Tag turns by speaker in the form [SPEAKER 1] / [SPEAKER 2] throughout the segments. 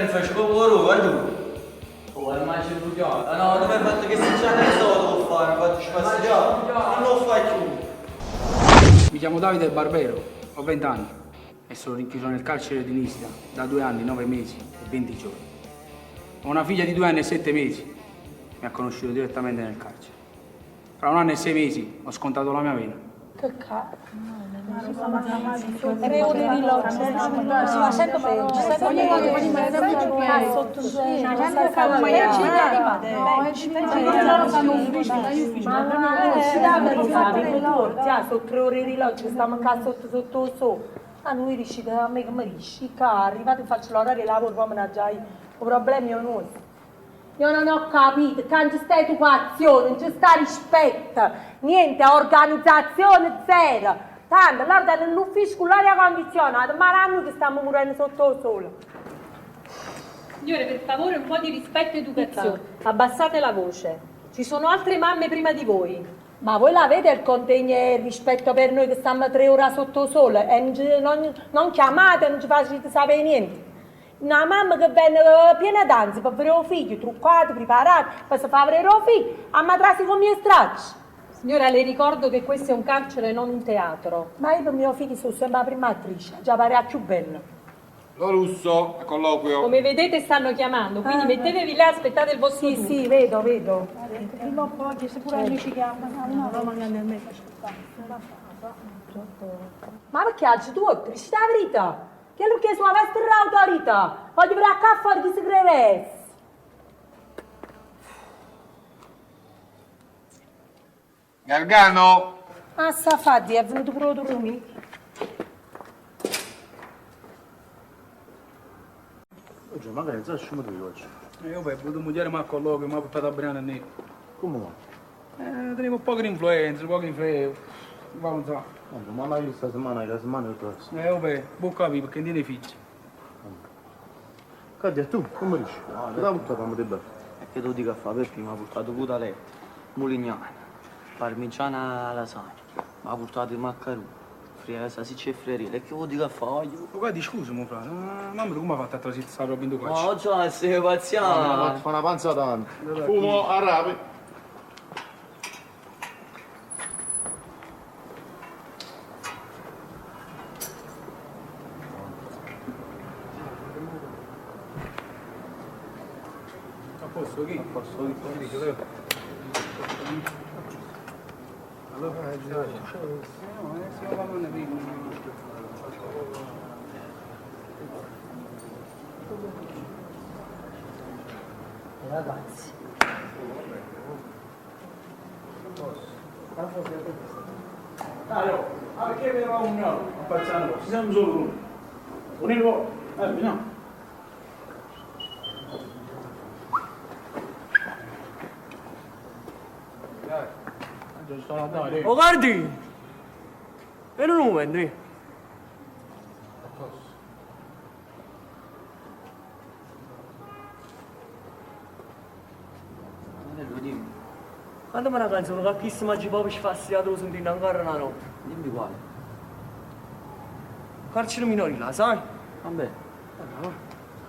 [SPEAKER 1] rinfresco pure tu, guarda. Oh, e ma ci vogliamo. Ah no, tu mi hai fatto che se già ne so lo fare, mi hai fatto spassiare. Non lo fai più.
[SPEAKER 2] Mi chiamo Davide Barbero, ho 20 anni e sono rinchiuso nel carcere di Nisida da 2 anni, 9 mesi e 20 giorni. Ho una figlia di 2 anni e 7 mesi, mi ha conosciuto direttamente nel carcere. Fra 1 anno e 6 mesi ho scontato la mia pena.
[SPEAKER 3] Che cazzo? 3 ore di lotta, si va sempre peggio, sempre peggio. Sotto Sono 3 ore di lotta, stiamo qua sotto sotto il sole. A noi riuscite, a me che mi riesci, qua arrivate faccio l'orario di lavoro, poi me ne già io. I problemi sono nostri. Io non ho capito, che non c'è sta educazione, non c'è sta rispetto, niente, organizzazione zero. Tanto, loro danno l'ufficio con l'aria condizionata, ma noi che stiamo morendo sotto il sole.
[SPEAKER 4] Signore, per favore, un po' di rispetto e educazione. Abbassate la voce. Ci sono altre mamme prima di voi.
[SPEAKER 3] Ma voi l'avete il contegno e il rispetto per noi che stiamo 3 ore sotto il sole e non, non chiamate, non ci facete sapere niente? Una mamma che viene piena d'ansia per vedere il figlio, truccato, preparato, per si far vedere il figlio, a matrasi con i miei stracci.
[SPEAKER 4] Signora, le ricordo che questo è un carcere e non un teatro.
[SPEAKER 3] Ma io per mio figlio sono sempre la prima attrice, già pare la più bella.
[SPEAKER 5] Lo russo, a colloquio.
[SPEAKER 4] Come vedete stanno chiamando, quindi mettetevi là, aspettate il vostro
[SPEAKER 3] Sì,
[SPEAKER 4] turno.
[SPEAKER 3] sì, vedo, vedo.
[SPEAKER 6] Prima o poi, se pure noi ci chiamano, no, no, magari
[SPEAKER 3] Ma perché oggi tu dici la verità? Che lui che sulla vostra autorità? Voglio vedere a fuori chi si crede.
[SPEAKER 5] Gargano!
[SPEAKER 3] Ah, sta fatti, è venuto pure tu mi.
[SPEAKER 7] Oggi magari non so come tu oggi.
[SPEAKER 2] E io beh, voluto mogliere ma a colloquio, ma per fare a ne.
[SPEAKER 7] Come va?
[SPEAKER 2] Tenevo poca influenza, poca influenza. Va non so.
[SPEAKER 7] Ma mai questa settimana, la settimana prossima.
[SPEAKER 2] Vabbè, può capire perché tiene figli.
[SPEAKER 7] Cadia, tu, come dici? Che t'ha buttato a bello?
[SPEAKER 1] E che tu dica a fare per prima ha portato cotolette, mulignane, parmigiana alla lasagna, ma ha portato i maccheroni, salsicce e friarielli. E che vuol dire a fare?
[SPEAKER 2] Ma guardi, scusa, mo frate, ma mamma come ha fatto a trasire questa roba in due
[SPEAKER 1] Ma oggi sei
[SPEAKER 7] Mi ha
[SPEAKER 1] pazziano.
[SPEAKER 7] fatto una panza tanto.
[SPEAKER 5] Fumo a rapi.
[SPEAKER 2] A posto, chi? A posto, chi? Allora, stiamo prima.
[SPEAKER 3] Ragazzi.
[SPEAKER 2] Dai, oh, ma perché avevamo un no? Ci siamo solo uno. Un vediamo.
[SPEAKER 8] Oh guardi! E non un momento, eh.
[SPEAKER 1] Dimmi,
[SPEAKER 8] Quando me una canzone che chi si mangia proprio sfastiato sentire ancora una notte.
[SPEAKER 1] dimmi quale.
[SPEAKER 8] Carcere minorile, sai?
[SPEAKER 1] Vabbè.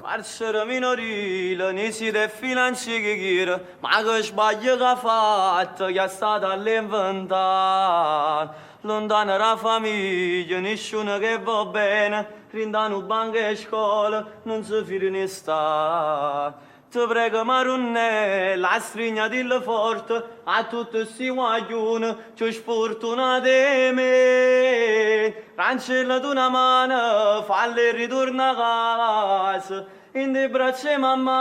[SPEAKER 1] Carcere minorile, ne si e finanzi che chiede, ma che sbaglio che ha fatto, che è stata all'inventare. Lontana dalla famiglia, nessuno che va bene, rindano banca e scuola, non si fida ne sta. Ti prego Marunnella, stringatilla forte, a tutti questi guaglioni, ci sfortunate me. Rancella tu una mano, falle ritornare a casa, in le braccia mamma.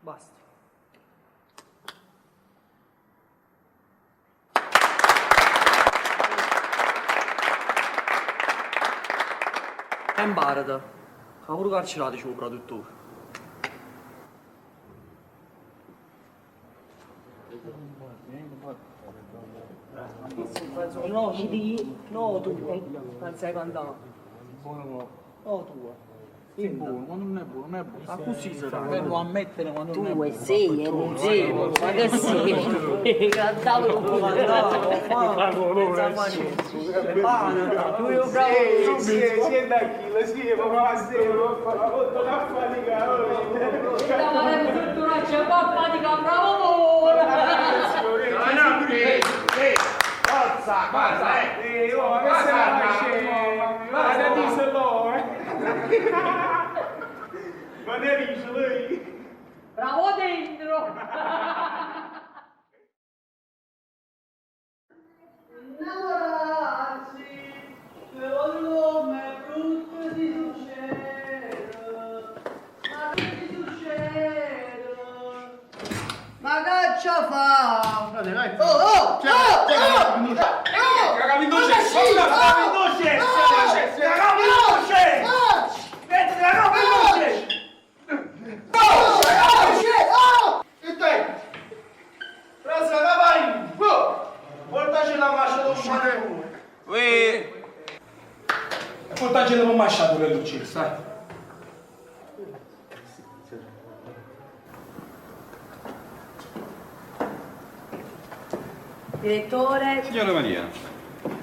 [SPEAKER 8] Basta. E imparate, che pure carcerato c'è un produttore. No, no tu, non sai cantare. No tu.
[SPEAKER 9] È buono, quando non è buono, non è buono.
[SPEAKER 8] Ma così sarà.
[SPEAKER 9] Bello ammettere quando non è
[SPEAKER 10] 2,
[SPEAKER 9] buono.
[SPEAKER 10] 6 e un 0, ma che sei? Cantavo
[SPEAKER 2] Sì, sì, da chi, sì, ma va sì, ma
[SPEAKER 5] Forza, forza, eh!
[SPEAKER 2] Ma che se la dice Ma ne dice lei?
[SPEAKER 4] Bravo dentro!
[SPEAKER 1] Innamorarsi, per come brutto ti succede, ma che ti succede?
[SPEAKER 8] Ma caccia fa? Oh, oh, oh, oh!
[SPEAKER 1] Uè,
[SPEAKER 2] Portaci la pommascia pure Lucia, sai?
[SPEAKER 10] Direttore,
[SPEAKER 11] Signora Maria,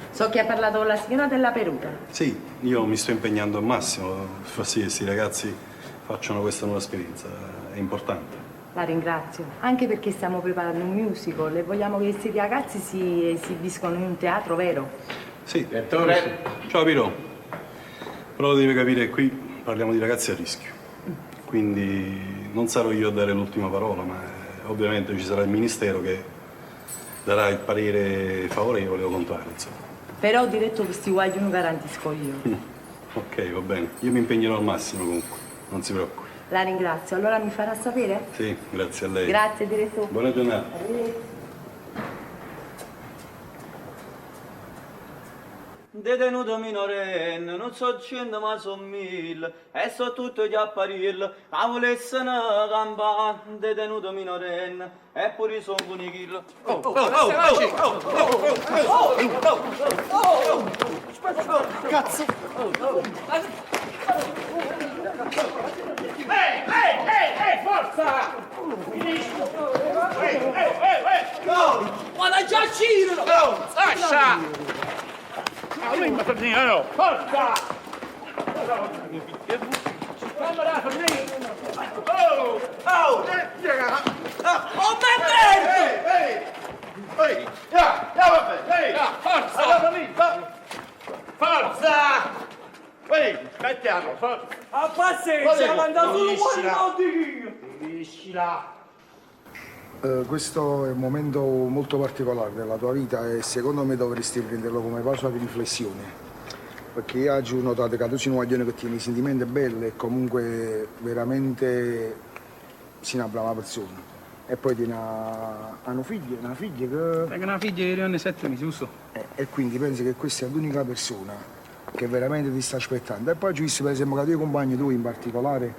[SPEAKER 10] so che ha parlato con la signora della Peruta.
[SPEAKER 11] sì, io mi sto impegnando al massimo per far sì che questi ragazzi facciano questa nuova esperienza, è importante.
[SPEAKER 10] La ringrazio, anche perché stiamo preparando un musical e vogliamo che questi ragazzi si esibiscono in un teatro vero.
[SPEAKER 11] Sì. Direttore. Ciao Piro. Però devi capire che qui parliamo di ragazzi a rischio. Quindi non sarò io a dare l'ultima parola, ma ovviamente ci sarà il ministero che darà il parere favorevole o contrario, insomma.
[SPEAKER 10] Però diretto questi guai non garantisco io.
[SPEAKER 11] Ok, va bene. Io mi impegnerò al massimo comunque, non si preoccupi.
[SPEAKER 10] La ringrazio, allora mi farà sapere?
[SPEAKER 11] Sì, grazie a lei.
[SPEAKER 10] Grazie direttore.
[SPEAKER 11] Buona giornata.
[SPEAKER 10] Arrivederci.
[SPEAKER 1] Detenuto minorenne, non so cento ma son mille, e so tutto gli apparil, a volessero gamba, detenuto minorenne, e pure son cunichillo. Oh, oh, oh, oh, oh, oh, oh,
[SPEAKER 7] Cazzo!
[SPEAKER 5] Ehi, ehi, ehi, ehi, forza! Ehi, ehi, ehi, ehi!
[SPEAKER 8] No! Ma da già girano!
[SPEAKER 5] Oh, lascia! Ma lui mi fa finire, no! Forza! Oh! Oh!
[SPEAKER 8] Oh, ma è vero!
[SPEAKER 5] Ehi, ehi! Ya, ya, vabbè, ehi! Forza! Allora lì, va! Forza! Ehi, mettiamo, forza!
[SPEAKER 1] A pazienza, manda solo un po' di
[SPEAKER 7] Questo è un momento molto particolare della tua vita e secondo me dovresti prenderlo come pausa di riflessione. Perché io oggi ho notato che tu sei un guaglione che tiene i sentimenti belli e comunque veramente sei una brava persona. E poi tiene una figlia, una figlia che...
[SPEAKER 2] Tengo una figlia di 2 anni e 7 mesi, giusto?
[SPEAKER 7] E quindi penso che questa è l'unica persona che veramente ti sta aspettando. E poi giusto per esempio che i tuoi compagni, tu in particolare,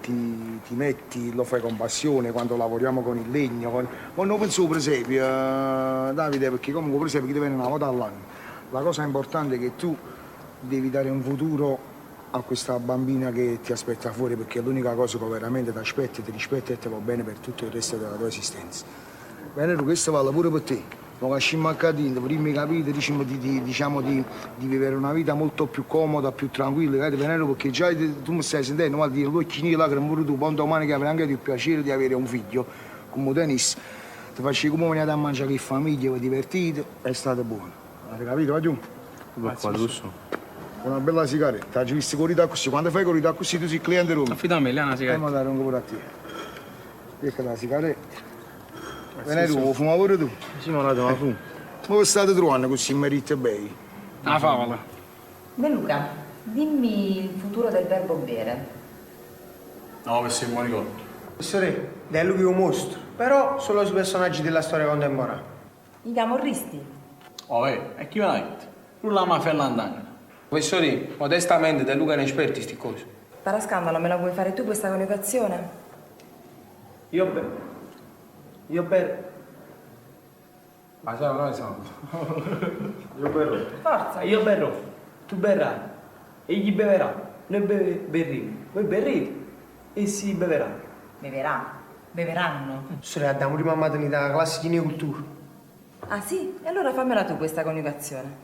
[SPEAKER 7] ti metti, lo fai con passione quando lavoriamo con il legno. Ma non penso per esempio, Davide, perché comunque per esempio ti viene una volta all'anno. La cosa importante è che tu devi dare un futuro a questa bambina che ti aspetta fuori, perché è l'unica cosa che veramente ti aspetta, ti rispetta e ti va bene per tutto il resto della tua esistenza. Bene, questo vale pure per te. Ma che accadendo, prima capite, diciamo, di vivere una vita molto più comoda, più tranquilla, capito? Venero, perché già tu mi stai sentendo, ma dire l'occhio nero, lacrime pure tu, poi domani che avrai anche il piacere di avere un figlio, come Dennis, ti faccio come venire a mangiare in famiglia, vi divertite, è stato buono. Avete capito, va giù? Una bella sigaretta, hai visto corrida così, quando fai corrida così tu sei cliente Roma.
[SPEAKER 2] Affidami, Eliana, una sigaretta.
[SPEAKER 7] E ma dare un pure a te. Ecco la sigaretta. Venere, tu fuma pure tu?
[SPEAKER 12] Sì, ma la fumo.
[SPEAKER 7] Ma state trovando così merito bei?
[SPEAKER 2] Una favola.
[SPEAKER 13] De Luca, dimmi il futuro del verbo bere.
[SPEAKER 12] No, che sei buoni
[SPEAKER 14] Professore, De Luca è un mostro, però solo sui personaggi della storia contemporanea.
[SPEAKER 13] I camorristi.
[SPEAKER 9] Oh, e chi me l'ha detto? Non la mafia all'andana.
[SPEAKER 14] Professore, modestamente De Luca è un esperto in queste cose.
[SPEAKER 13] Parascandalo, me la vuoi fare tu questa coniugazione?
[SPEAKER 1] Io be... Io ber...
[SPEAKER 5] Ma sai, noi siamo.
[SPEAKER 1] Io berrò.
[SPEAKER 13] Forza.
[SPEAKER 1] Io berrò. Tu berrai. Egli beverà. Noi berremo. Voi berrete e si beverà.
[SPEAKER 13] Beverà. Beveranno.
[SPEAKER 14] Sorella, abbiamo prima maternità, la classe di cultura.
[SPEAKER 13] Ah sì? E allora fammela tu questa coniugazione.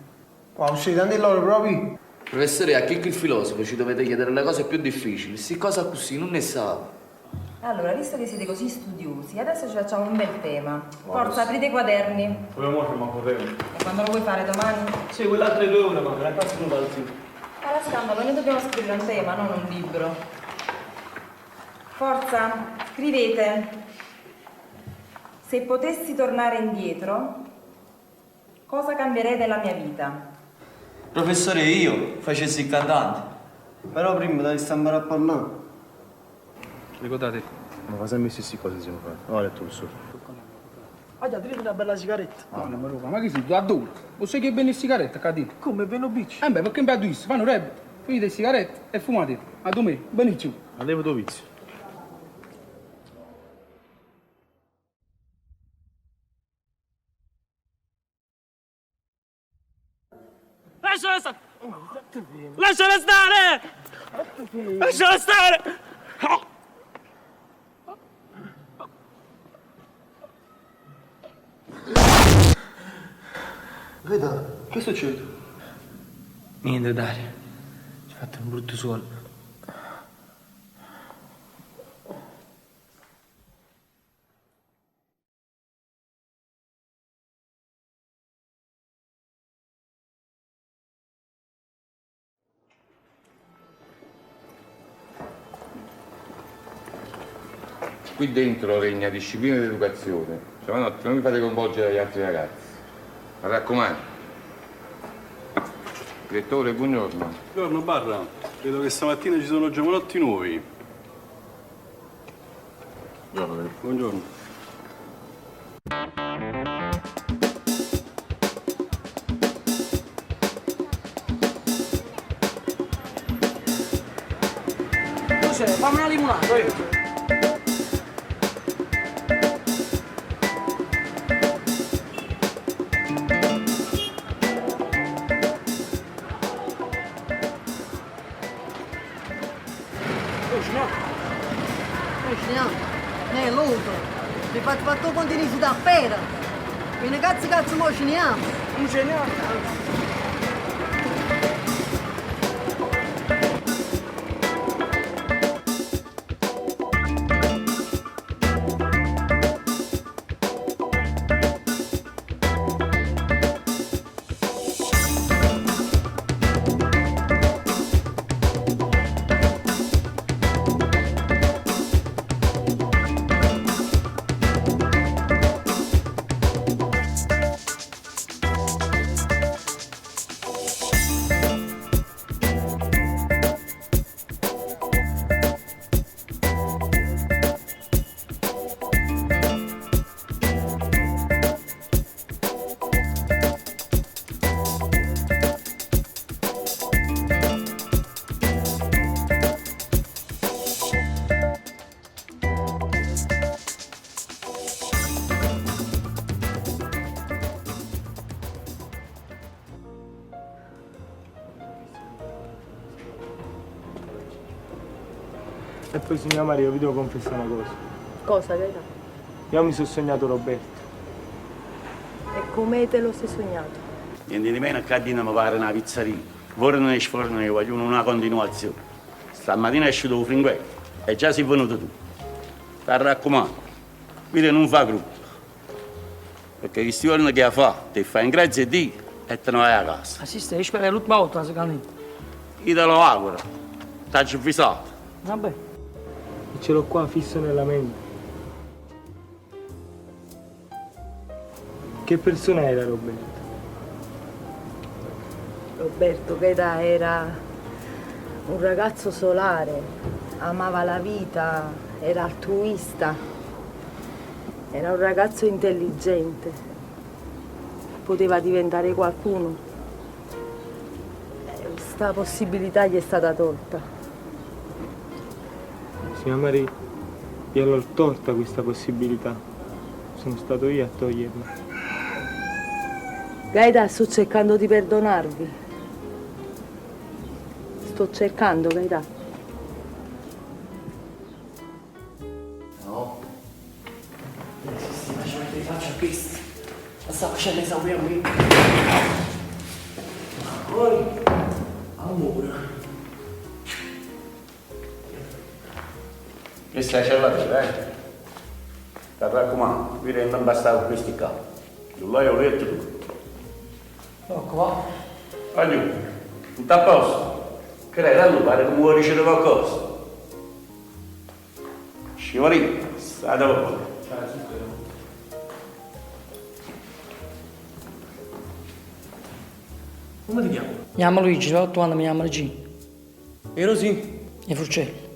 [SPEAKER 14] Wow, sei tanti loro proprio.
[SPEAKER 15] Professore, a chi il filosofo ci dovete chiedere le cose più difficili. Sti cose così non ne sa.
[SPEAKER 13] Allora, visto che siete così studiosi, adesso ci facciamo un bel tema. Forza, aprite i quaderni.
[SPEAKER 12] Poi mo ma corremo.
[SPEAKER 13] E quando lo vuoi fare domani?
[SPEAKER 1] Sì, quell'altra due ore, ma la classe non va al zio.
[SPEAKER 13] Alla scandalo, noi dobbiamo scrivere un tema, non un libro. Forza, scrivete. Se potessi tornare indietro, cosa cambierei della mia vita?
[SPEAKER 1] Professore, io facessi il cantante. Però prima devi stare a parlare.
[SPEAKER 2] Ricordate?
[SPEAKER 12] Ma cosa hai messo queste cose siamo fatti? Ho letto professore.
[SPEAKER 8] Ah, già, una bella sigaretta.
[SPEAKER 2] No, non me lo fa, ma che sei? Tu adoro. Lo sai che bene sigaretta, capito?
[SPEAKER 8] Come bene biccio?
[SPEAKER 2] Eh beh, perché in beh fanno rap, finite le sigarette e fumate. A me, benissimo.
[SPEAKER 12] Andiamo tuo vizio.
[SPEAKER 1] Lasciala stare! Lasciala stare! Lasciala stare!
[SPEAKER 8] Veda, che succede?
[SPEAKER 1] Niente, Dario. Ci ho fatto un brutto suono.
[SPEAKER 16] Qui dentro regna disciplina ed educazione. Giovanotti, non mi fate coinvolgere gli altri ragazzi. Mi raccomando. Direttore, buongiorno.
[SPEAKER 11] Buongiorno Barra, vedo che stamattina ci sono giovanotti nuovi.
[SPEAKER 16] Buongiorno.
[SPEAKER 11] Buongiorno.
[SPEAKER 8] Cos'è? Fammi una limonata, eh.
[SPEAKER 17] Ne, l'altro. Mi fate fatto conti da pera. Quindi cazzo cazzo mo ci andiamo.
[SPEAKER 8] Non ce ne andiamo.
[SPEAKER 14] E poi signora Maria, vi devo confessare una cosa.
[SPEAKER 10] Cosa, Gaetano?
[SPEAKER 14] Io mi sono sognato Roberto.
[SPEAKER 10] E come te lo sei sognato?
[SPEAKER 5] Niente di meno a Cadina mi pare una pizzeria. Vorrei e sforno che vogliono una continuazione. Stamattina è uscito un fringuello e già sei venuto tu. Ti raccomando, quindi non fa gruppo. Perché questi giorni che fa, ti fai in grazia di Dio e te ne vai a casa.
[SPEAKER 8] Assiste, io spero che l'ultima volta, secondo me.
[SPEAKER 5] Io te lo auguro. Ti ho avvisato.
[SPEAKER 8] Vabbè.
[SPEAKER 14] E ce l'ho qua fisso nella mente. Che persona era Roberto?
[SPEAKER 10] Roberto Gaetano era un ragazzo solare, amava la vita, era altruista, era un ragazzo intelligente, poteva diventare qualcuno. Questa possibilità gli è stata tolta.
[SPEAKER 14] Signora Maria, gliel'ho tolta questa possibilità. Sono stato io a toglierla.
[SPEAKER 10] Gaetano, sto cercando di perdonarvi. Sto cercando, Gaetano.
[SPEAKER 8] Si faccio mettere in faccia a questo. Ma sta facendo esaurire a me. Amore. Amore.
[SPEAKER 5] Questa è la cella tua, eh? Ti raccomando, vi rendo bastare con questi qua. Tu l'hai letto tu.
[SPEAKER 8] Ecco va.
[SPEAKER 5] Aiuto, tutto a posto. Credo, allora pare che muori c'è qualcosa. Scivolì, state buono.
[SPEAKER 8] Come ti chiami?
[SPEAKER 18] Mi chiamo Luigi, da 8 anni mi chiamo Gino.
[SPEAKER 8] Ero sì.
[SPEAKER 18] E Furcello.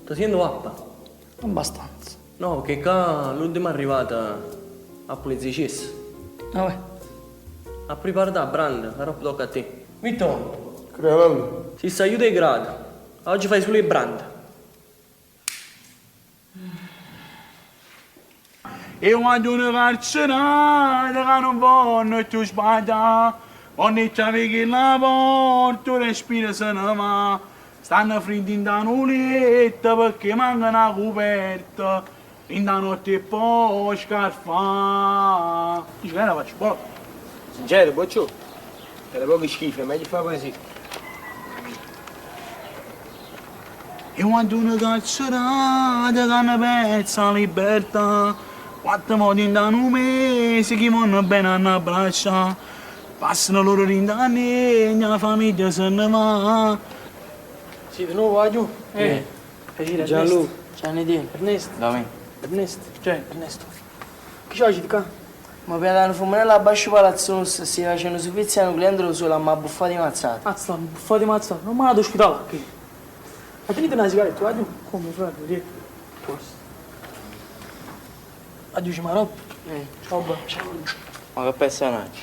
[SPEAKER 8] Ti sento vappa?
[SPEAKER 18] Abbastanza.
[SPEAKER 8] No, perché qua l'ultima arrivata a pulizia cessa.
[SPEAKER 18] Vabbè.
[SPEAKER 8] A preparare la branda, la roba tocca a te. Vitto.
[SPEAKER 7] Credo.
[SPEAKER 8] Si sta aiuta i gradi. Oggi fai solo le brande.
[SPEAKER 9] E quando una carcerata che non vanno più sbaglia, ogni chiave che la porto respira se ne va. Stanno fritti in da letto perché manca una coperta, in da notte poi scarfa. Dici che la faccio poco.
[SPEAKER 14] Sincero, boccio, era poco schifo, è meglio fare così.
[SPEAKER 9] E quando una carcerata che hanno perso la libertà, quattro modi in un mese che vanno bene a abbracciare, passano loro in da la famiglia se ne va.
[SPEAKER 8] Sì, di nuovo, giù. Eh.
[SPEAKER 18] Gianluca. Ciao Nedino.
[SPEAKER 8] Ernesto.
[SPEAKER 18] Da me.
[SPEAKER 8] Ernesto. Cioè, Ernesto. Che c'hai di qua?
[SPEAKER 18] Ma per andare a fumarella a bascio palazzo si facendo servizio a un cliente lo solo, ma buffati mazzate.
[SPEAKER 8] Mazza, buffati mazzate. Non mi ha dato ospedale qui. Ma tenete una sigaretta, va giù. Come fratello, lì. Posto. Addio, ci marò. Eh. Ciao, ciao.
[SPEAKER 18] Ma che personaggio.